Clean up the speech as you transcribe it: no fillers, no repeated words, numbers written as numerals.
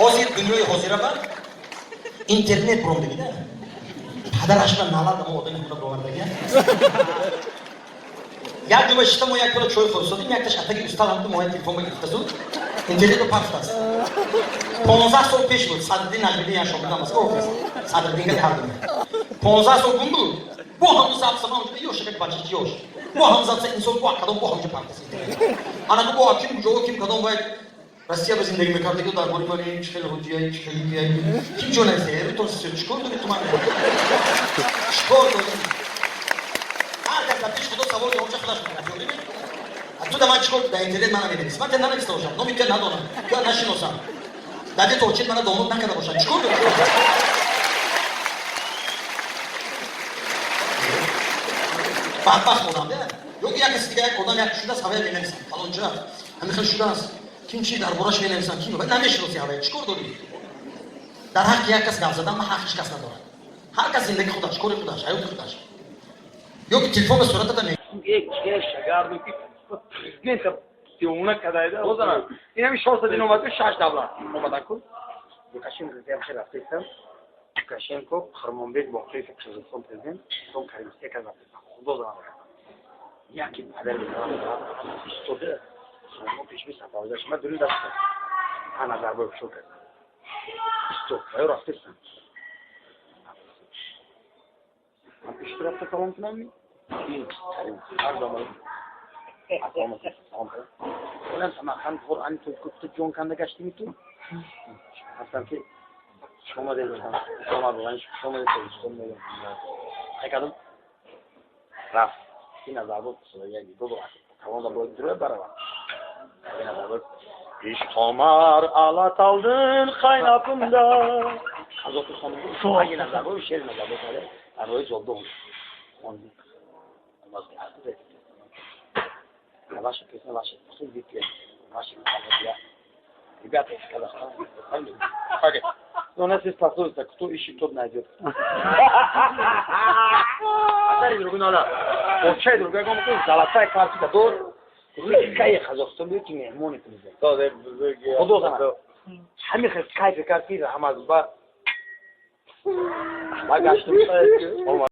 Ҳозир дунёи ҳозира ба интернет буромдагида. Падарашба налад ама одами худа бировардага. Як ҷо шита мо як пила чой хӯрсодим, якташ атаги устал ҳамту моя телефон ба гирифта зуд. Интернетро пафтааст. 15 сол пеш буд, Садриддин Наҷмиддин як шогирдам аст, офис. Садриддин гади ҳар дуня. 15 сол гум буд. Бо ҳамун записа ман унҷо ёш як бача ёш. Бо ҳамун записа инсон бо кадом бо ҳамунҷо пафтааст интернет. Ана бо ким куҷо ким кадом вай Россия ба зиндагӣ мекард, дар бори ман чӣ хеле ҳуҷҷия, чӣ хеле ким ҷо нависта, ту чикор дорӣ ту ман? Чикор дорӣ? Ҳар кас дар пеши худо савол ҷавобча худаш мекунад. Ёдӣ? Ту да ман чикор дар интернет мана менависӣ? Ман те нанависта бошам, номи туя надонам, туя нашиносам. Дади то очит мана домод накарда бошам. Чикор дорӣ? Бадбахт одам, да? Ё ки як каси дига як одам як шудааст, ҳавая менависам. Фалонча, ҳамин хел шудааст. Ким чи дар бораш менависам, ким намешиноси ҳавая, чикор дорӣ? Дар ҳаққи як кас гап задан ман ҳақ ҳеҷ кас надорад. Ҳар кас зиндагии худаш, кори худаш, ҳаёти худаш. Ё ки телефон ба суратата Президента девона кадайда. Озана. Ин ҳами 600 ин омад, шаш давлат омадан ку. Лукашенко я рафтаистам. Лукашенко, Қурмонбек Боқиев, Қирғизистон президент, Ислом Каримов се кас рафтаистам. Худо занам. Яке падар истода. Мо пешми сафарзаш ма дури даст. Ха Назарбоев шо кард. Истод, ва рафтаистам. Ман пеши рафта салом кунам ми? Каримов ҳар замон ассалому алайкум. Олам Самарқанд хор ани ту гуфта ҷон канда гаштими ту? Ҳастам ки шумо дедам. Шумо будан шумо дедам. Ай кадом? Рафт. Ин Назарбоев як ду калонда бояд дура барава. Ин Назарбоев Ишқомар Алаталдын қайнапымда. Қазоқи хонум. Ай Назарбоев шер Назарбоев али. Арвои жолдо хонди. Ваша песня, ваша ваша ребята из Казахстана. Ну, у нас есть пословица, кто ищет, тот найдет. Атари другой надо. Очай другой, кому золотая карточка дор. Кай Казахстан биё ки меҳмони президент. Худо занад. Ҳамин хел кайфи кард ки раҳмат ба гаштум.